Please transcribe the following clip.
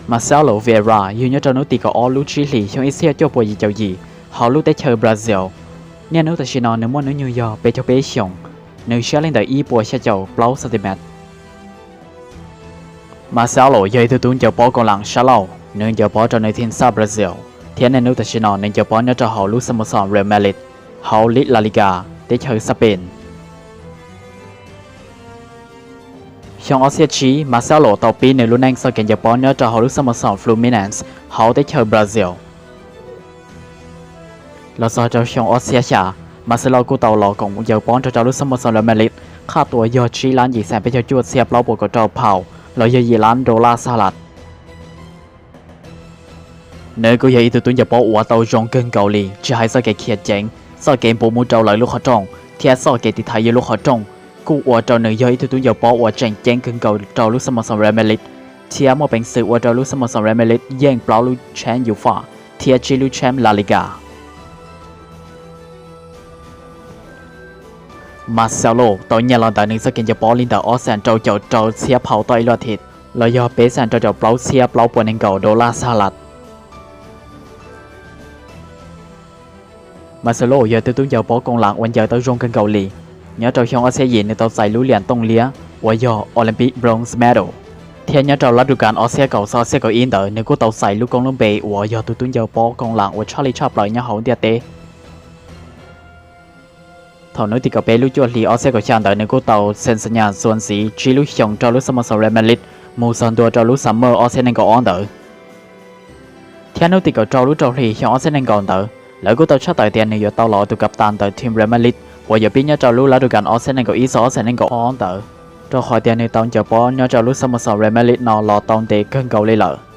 Marcelo Vieira yug nyob rau hnub tim kaum ob lub tsib hlis xyoo ib txhiab cuaj puas yim caum yim hauv lub teb chaws Brazil. Niaj hnub tam sim no nws muaj hnub nyoog yog peb caug peb xyoos, nws siab li ntawm ib puas xya caum plaub centimet. Marcelo yog ib tug tub ncaws pob koom lam sab laug, nws ncaws pob rau nws thim xab Brazil, thiab niaj hnub tam sim no nws ncaws pob nyob rau hauv lub xab maus xoom Real Madrid, hauv lig La Liga, teb chaws Spain. Xyoo ob txhiab tsib, Marcelo tau pib nws lub neej txoj kev ncaws pob nyob rau hauv lub xab maus xoom Fluminense, hauv teb chaws Brazil. Los txog rau xyoo ob txhiab xya, Marcelo kuj tau los koom ncaws pob nrog rau lub xab maus xoom Real Madrid, qhab tua yog tsib lab yim xees peb caug cuaj txhiab plaub puas kaum rau pound, los yog yim lab dollar xab las. Nws kuj yog ib tug tub ncaws pob uas tau zoo kawg nkaus li, tsis hais txoj kev khiav ceev, txoj kev npuv mus rau lawv lub qhov rooj, thiab txoj kev tiv thaiv yus lub qhov rooj, kuj ua rau nws yog ib tug tub ncaws pob uas tseem ceeb kawg nkaus rau lub xab maus xoom Real Madrid, thiab muaj peev xwm ua rau lub xab maus xoom Real Madrid yeej plaub lub champ UEFA thiab tsib lub champ La Liga. Marcelo tau nyiaj los ntawm nws txoj kev ncaws pob li ntawm ob xees rau caum rau txhiab pound toj ib lub as thiv, los yog peb xees rau caum plaub txhiab plaub puas nees nkaum dollar xab las. Marcelo yog tus tub ncaws pob koom lam uas ncaws tau zoo kawg nkaus li. Nyob rau xyoo ob txhiab yim nws tau txais lub liam tooj liab uas yog Olympic Bronze Medal, thiab nyob rau lab du kas ob txhiab kaum txog ob txhiab kaum ib ntawd nws kuj tau txais lub koob lub npe uas yog tus tub ncaws pob koom lam uas tshaj li tshaj plaws nyob hauv ntiaj teb. Thaum hnub tim kaum peb lub cuaj hlis ob txhiab kaum xya ntawd nws kuj tau xees xas nyas txuas ntxiv tsib lub xyoos rau lub xab maus xoom Real Madrid mus txog ntua rau lub summer ob txhiab nees nkaum ob ntawd. Thiab hnub tim kaum rau lub rau hlis xyoo ob txhiab nees nkaum ntawd lawv kuj tau tshaj tawm tias nws yuav tau los ua tus kav tas ntawm team Real Madrid uas yuav pib nyob rau lub lab du kas ob txhiab nees nkaum ib txog ob txhiab nees nkaum ob ntawd, rau qhov tias nws tau ncaws pob nyob rau lub xab maus xoom Real Madrid no los tau ntev kawg nkaus li lawm.